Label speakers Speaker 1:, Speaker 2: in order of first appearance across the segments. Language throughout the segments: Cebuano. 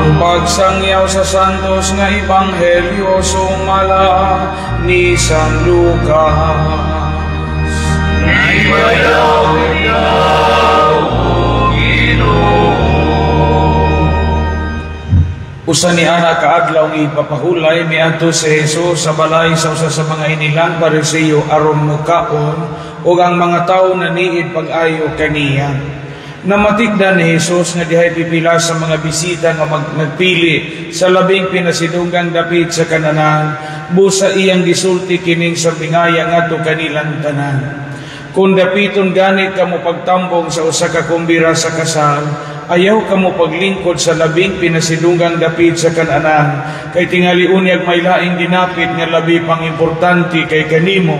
Speaker 1: Ang pagsangyaw sa Santos nga Ebanghelyo sumala ni San Lucas.
Speaker 2: Gibayaw ikaw, O Ginoo.
Speaker 1: Usa ni ana ka adlaw nga ipapahulay, miadto si Jesus sa balay sa usa sa mga inilang Pariseo aron mukaon, ug ang mga tawo naniid pag-ayo kaniya. Namatikdan ni Jesus nga dihay pipila sa mga bisita nga nagpili sa labing pinasidunggang dapit sa kananan, busa iyang gisulti kining sambingaya ngadto kanilang tanan. "Kung dapiton gani kamo pagtambong sa usa ka kumbira sa kasal, ayaw kamo paglingkod sa labing pinasidunggang dapit sa kananan, kay tingali unyag may laing dinapit nga labi pang importante kay kanimo,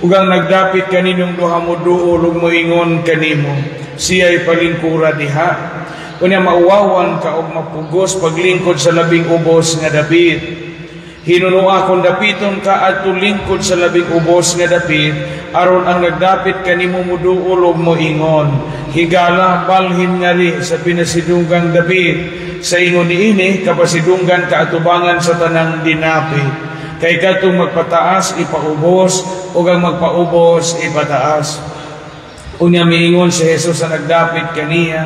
Speaker 1: ug ang nagdapit kaninyong duha mo duol ug moingon kanimo, 'Siya'y palingkura diha.' Unya mauwawan ka og mapugos paglingkod sa labing ubos nga dapit. Hinunua kung dapiton ka adto lingkod sa labing ubos nga dapit, aron ang nagdapit kanimo muduol og moingon, 'Higala, balhin ngari sa pinasidunggang dapit.' Sa ingon niini, kapasidunggan ka atubangan sa tanang dinapit. Kay kadtong magpataas ipaubos, ug ang magpaubos ipataas." Unya miingon si Jesus sa nagdapit kaniya,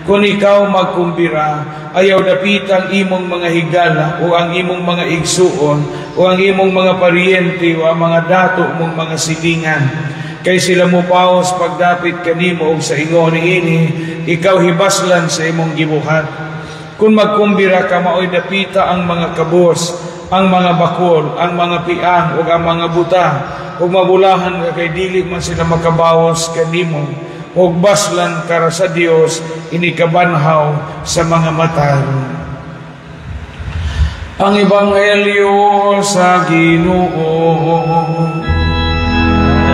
Speaker 1: "Kung ikaw magkumbira, ayaw dapitang imong mga higala o ang imong mga igsuon o ang imong mga paryente o ang mga dato mong mga silingan. Kay sila mo paos pagdapit kanimo, og sa ingon niini, ikaw hibaslan sa imong gibuhat. Kung magkumbira ka, maoy dapita ang mga kabos, ang mga bakol, ang mga piang ug ang mga buta, ug mabulahan ka kay dili man sila makabawas kanimo, ug baslan ka ra sa Dios inigkabanhaw sa mga matarong." Ang Ebanghelyo sa Ginoo.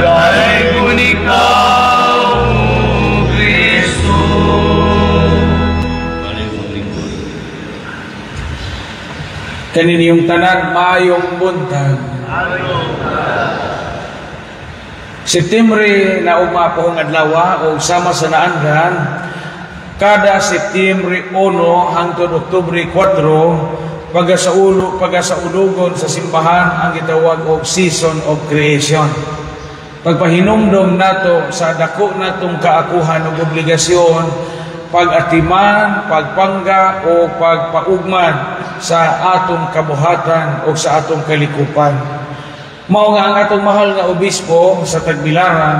Speaker 2: Dalaygon ikaw, O Kristo.
Speaker 3: Maayong lingkod.
Speaker 1: Kaninyong tanan, maayong buntag. Setyembre na ugma pohong adlaw, o sama sa naandan, kada Setyembre 1 hangtod Oktubre 4, pagasaulo pagasaulugon sa simbahan ang gitawag og Season of Creation. Pagpahinumdom nato sa dako natong kaakuhan og obligasyon pag-atiman, pagpangga o pagpaugman sa atong kabuhatan o sa atong kalikupan. Mao nga ang atong mahal nga obispo sa Tagbilaran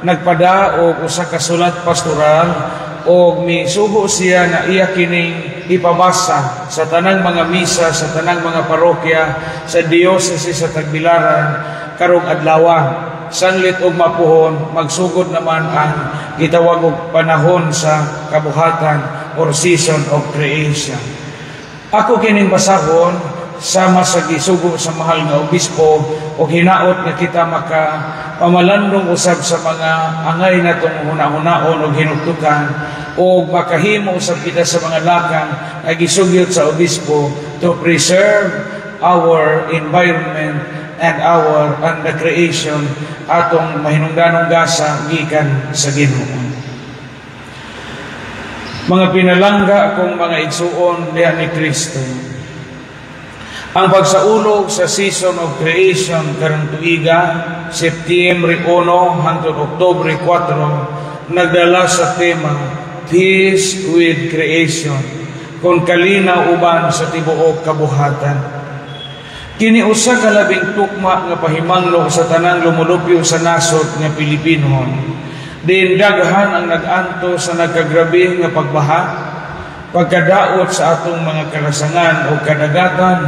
Speaker 1: nagpada og usa ka sulat pastoral og misugo siya nga iya kining ipabasa sa tanang mga misa sa tanang mga parokya sa diocese sa Tagbilaran karong adlaw. Sanlit og mapuhon, magsugod naman ang gitawag og panahon sa kabuhatan or Season of Creation. Ako kining basahon sama sa gisugo sa mahal nga obispo o hinaot nga kita maka pamalandong usab sa mga angay natong huna-hunaon og hinuktukan o makahimo usab kita sa mga lakang nga gisugyot sa obispo to preserve our environment and the creation, atong mahinungdanong gasa gikan sa Ginoo. Mga pinalangga kong mga igsuon diha ni Kristo, ang pagsaulog sa Season of Creation karong tuiga, Setyembre 1 hangtod Oktubre 4, nagdala sa tema Peace with Creation, kon kalinaw uban sa tibuok kabuhatan. Kini usa ka labing tukma nga pahimanglo sa tanang lumulupyo sa nasod nga Pilipinon. Diin daghan ang nag-anto sa nagkagrabe nga pagbaha, pagkadaot sa atong mga kalasangan o kadagatan,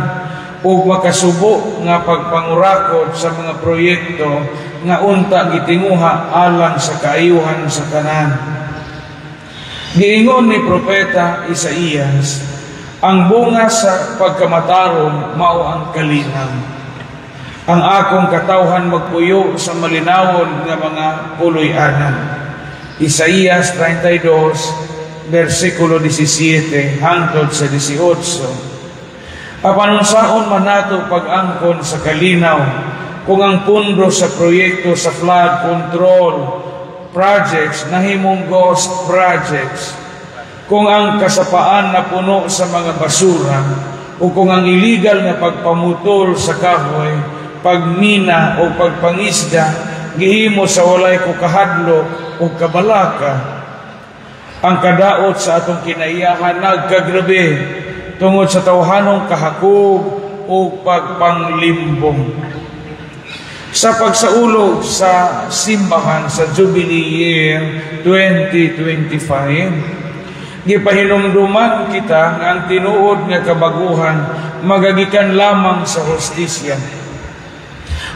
Speaker 1: ug makasubo nga pagpangurakot sa mga proyekto nga unta gitinguha alang sa kaayuhan sa tanan. Giingon ni Propeta Isaías, ang bunga sa pagkamatarong mao ang kalinaw. "Ang akong katawhan magpuyo sa malinawon nga mga puloy-anan." Isaías 32 versikulo 17 hangtod sa 18. Apan unsaon man nato pag-angkon sa kalinaw kung ang pundo sa proyekto sa flood control projects nahimong ghost projects? Kung ang kasapaan napuno sa mga basura o kung ang illegal nga pagpamutol sa kahoy, pagmina o pagpangisda gihimo sa walay ko kahadlok o kabalaka. Ang kadaot sa atong kinaiyahan nagkagrabe tungod sa tawhanong kahakog o pagpanglimbong. Sa pagsaulog sa simbahan sa Jubilee Year 2025, gipahinumduman kita nga ang tinuod nga kabaguhan magagikan lamang sa hustisya.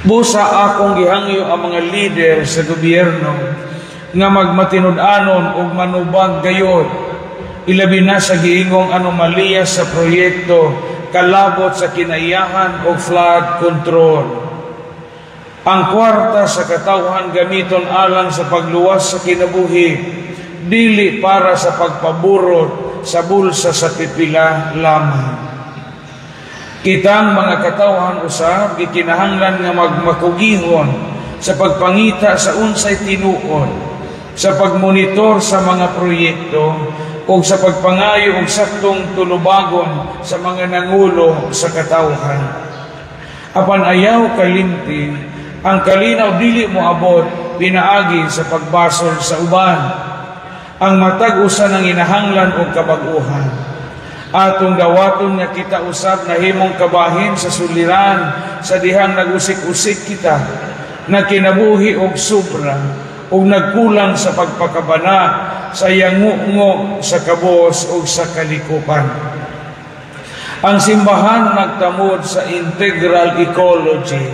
Speaker 1: Busa akong gihangyo ang mga lider sa gobyerno nga magmatinud-anon ug manubag gayod, ilabi na sa giingong anomalya sa proyekto kalabot sa kinaiyahan o flood control. Ang kwarta sa katawhan gamiton alang sa pagluwas sa kinabuhi, dili para sa pagpaburot sa bulsa sa pipila lamang. Kitang mga katawhan usab gikinahanglan nga magmakugihon sa pagpangita sa unsay tinuod, sa pagmonitor sa mga proyekto ug sa pagpangayo og saktong tulubagon sa mga nangulo sa katawhan. Apan ayaw kalimti, ang kalinaw dili mo abot pinaagi sa pagbasol sa uban. Ang matag usa nang inahanglan og kabag-uhan. Atong dawaton nga kita usab nahimong kabahin sa suliran sa dihang nagusik-usik kita, nagkinabuhi og sobra ug nagkulang sa pagpakabana sa yangungo sa kabos ug sa kalikupan. Ang simbahan nagtamod sa integral ecology,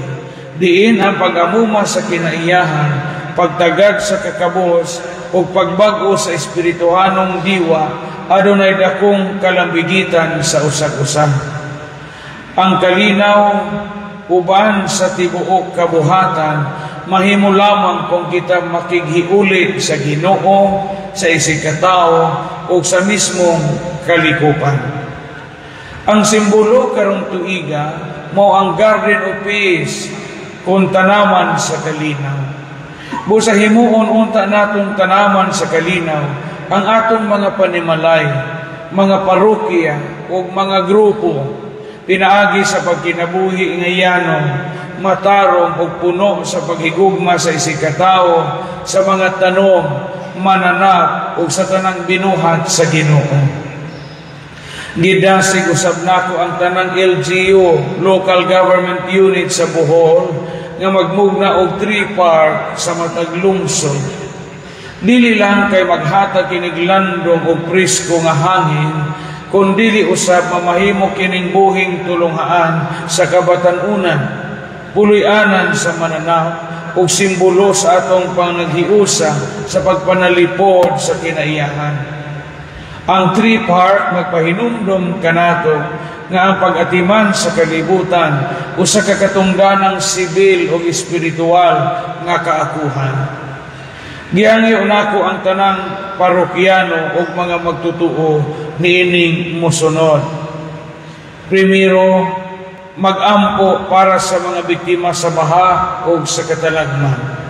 Speaker 1: diin ang pag-amuma sa kinaiyahan, pagtagad sa kakabos ug pagbag-o sa espirituhanong diwa adunay dakong kalambigitan sa usag-usa. Ang kalinaw uban sa tibuok kabuhatan mahimo lamang kung kita makighiuli sa Ginoo, sa isigkatao ug sa mismong kalikupan. Ang simbolo karong tuiga mao ang Garden of Peace kung tanaman sa kalinaw. Busa himuon unta natong tanaman sa kalinaw ang atong mga panimalay, mga parokya ug mga grupo pinaagi sa pagkinabuhi nga yanong, matarong ug puno sa paghigugma sa isigkatao, sa mga tanom, mananap ug sa tanang binuhat sa Ginoo. Gidasig usab nako ang tanang LGU, local government unit sa Bohol, nga magmugna og tree park sa matag lungsod. Dili lang kay maghatag kinig landong og presko nga hangin, kundili usab mamahimo kining buhing tulunghaan sa kabatan-unan, puloy-anan sa mananap ug simbolo sa atong panaghiusa sa pagpanalipod sa kinaiyahan. Ang tree park magpahinumdom kanato nga ang pag-atiman sa kalibutan usa ka katungdanang sibil o espiritual nga kaakuhan. Gihangyo nako ang tanang parokyano ug mga magtutuo niining mosunod. Primero, magampo para sa mga biktima sa baha ug sa katalagman.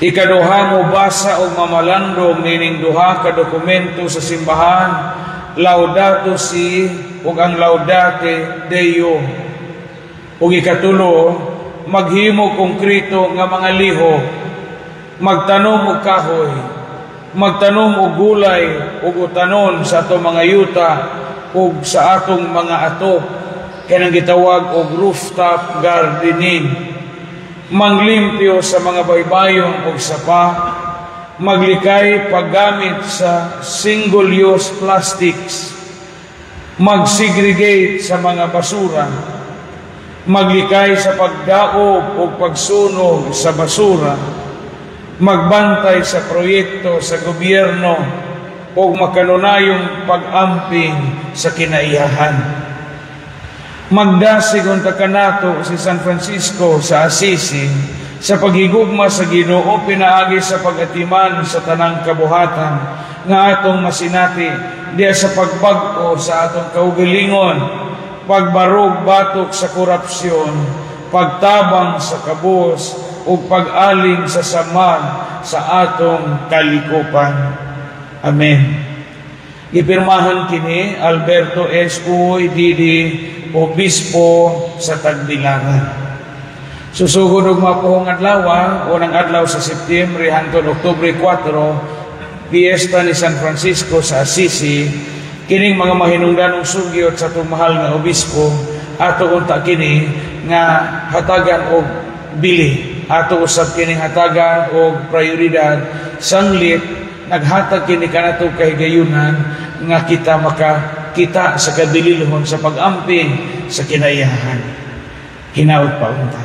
Speaker 1: Ikaduha, mobasa og mamalandong nining duha ka dokumento sa simbahan, Laudato Si ug ang Laudate Deo. Ug ikatulo, maghimo konkreto nga mga liho, magtanom og kahoy, magtanom og gulay ug utanon sa atong mga yuta ug sa atong mga ato, kanang gitawag og rooftop gardening, manglimpyo sa mga baybayon ug sapa, maglikay paggamit sa single-use plastics, mag-segregate sa mga basura, maglikay sa pagdaob o pagsunog sa basura, magbantay sa proyekto sa gobyerno o makanunayong pag-amping sa kinaiyahan. Magdasig unta kanato si San Francisco sa Assisi sa paghigugma sa Ginoo pinaagi sa pag-atiman sa tanang kabuhatan nga atong masinati diya sa pagbag-o sa atong kaugalingon, pagbarog batok sa korupsyon, pagtabang sa kabus ug pag-alin sa sama sa atong kalikupan. Amen. Gipirmahan kini Alberto S. Uy, DD, Obispo sa Tagbilaran. Susugod og mapuhong adlaw, unang adlaw sa Setyembre hangtod Oktubre 4, piyesta ni San Francisco sa Assisi. Kining mga mahinungdanong sugyot sa atong mahal nga obispo, ato unta kini nga hatagan og bili, ato usab kining hatagan og prioridad, sanglit naghatag kini kanato kahigayunan nga kita makakita sa kabililhon sa pag-amping sa kinaiyahan. Hinaot pa unta.